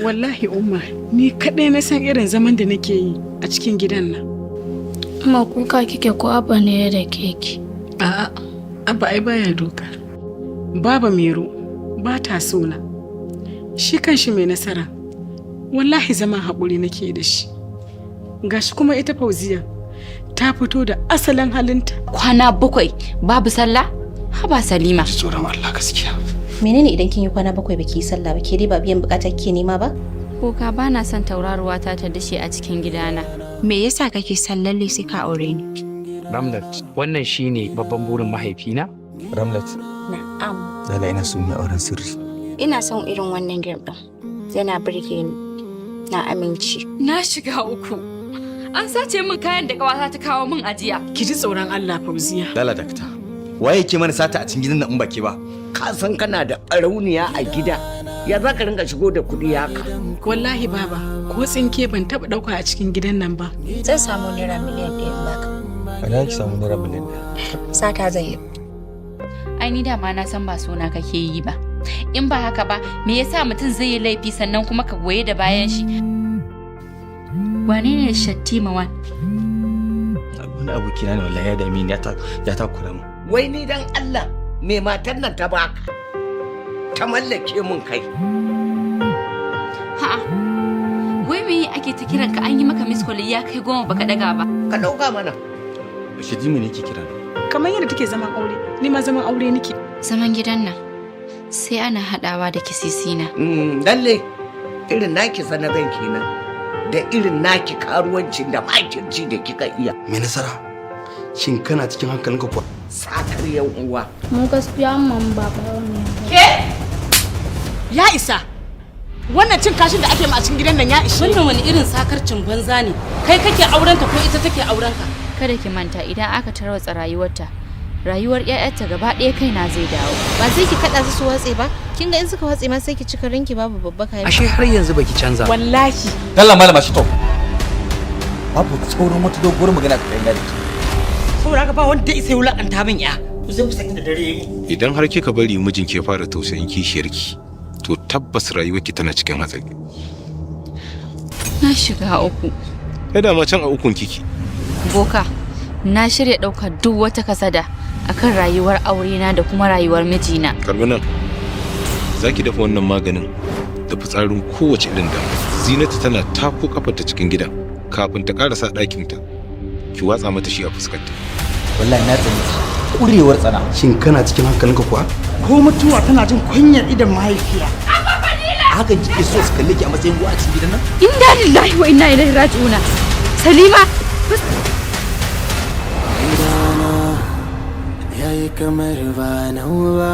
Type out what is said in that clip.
Wallahi Umma, ni kaɗai na san irin zaman da nake yi a cikin gidan nan. Amma kuka kike ko Abba ne ya dake ki? A'a, Abba ai baya doka. Baba Mero ba ta sona. Shi kanshi mai nasara. Wallahi zaman haƙuri nake da shi. Gashi kuma ita Fauziya ta fito da asalin halinta. Kwana 7 babu sallah? Haba Salima. Tsoron Allah gaskiya. Menene idan kin yi kwana 7 baki yi sallah ba? Ke dai ba biyan bukata kike nema ba? Kuka bana son tauraruwa ta ta dishe a cikin gidana. Me yasa kake son lalle sai ka aure ni? Ramlat, wannan shine babban burin mahaifina. Ramlat. Na'am. Lala, ina son yi auren sirri. Ina son irin wannan game din. Yana burge ni. Na amince. Na shiga uku. An sace min kayan da kawata ta kawo min ajiya. Ki ji tsoron Allah, Fauziya. Lala, dakta. Waye ke mana sata a cikin gidan nan in ba ke ba? Ka san kana da ɓarauniya a gida. Ya za ka rinka shigo da kuɗi haka? Wallahi baba, ko tsinke ban taɓa ɗauka a cikin gidan nan ba. Zan samu naira miliyan 1 in baka. A ina ki samu naira miliyan 1? Sata zan yi. Ai ni dama na san ba sona kake yi ba. In ba haka ba, me yasa mutum zai yi laifi sannan kuma ka goye da bayan shi? Wane ne Shattima Wan? Wani abokina ne wallahi, ya dame ni, ya takura mu. Wai ni dan Allah, me matan nan ta baka? Ta mallake mun kai. Ha'a. Wai me ake ta kiran ka, an yi maka miss call ya kai 10 baka daga ba? Ka ɗauka mana. Shatima ne ke kira na. Kamar yadda take zaman aure, ni ma zaman aure nake. Zaman gidan nan sai ana haɗawa da kisisina. Lalle irin naki sanazan kenan. Da irin naki karuwancin da makirci da kika iya. Mai nasara. Shin kana cikin hankalinka kuwa? Sakar yan uwa. Mu gaskiya man ba ne. Ke? Ya isa. Wannan cin kashin da ake ma a cikin gidan nan ya ishe. Wannan wani irin sakarcin banza ne? Kai kake aurenta ko ita take aurenka? Kada ki manta, idan aka tarwatsa rayuwarta, rayuwar 'ya'yanta gaba ɗaya kaina zai dawo. Ba sai ki kada su su watse ba. Kin ga in suka watse ma sai ki cika ranki babu babbaka. Ashe har yanzu baki canza ba. Wallahi. Dalla malama shi to. Babu sauran wata doguwar magana ka kai da ke. Saboda haka ba wanda isa ya wulakanta min ya. Zai fi da dare yayi. Idan har kika bari mijinki ya fara tausayin kishiyarki, to tabbas rayuwarki tana cikin hatsari. Na shiga uku. Kai da ma can a ukun kiki. Boka, na shirya ɗaukar duk wata kasada akan rayuwar aurena da kuma rayuwar mijina. Karbi nan. Za ki dafa wannan maganin da fitsarin kowace irin da. Zinatu tana tako kafarta cikin gidan kafin ta karasa ɗakinta. Ki watsa mata shi a fuskarta. Wallahi na tsani kurewar tsana. Shin kana cikin hankalinka kuwa? Ko mutuwa tana jin kunyar idan mahaifiya. Haka kike so su kalle ki a matsayin uwa a cikin gidan nan? Inna lillahi wa inna ilaihi raji'una. Salima! Gidana ya yi kamar ba nan ba.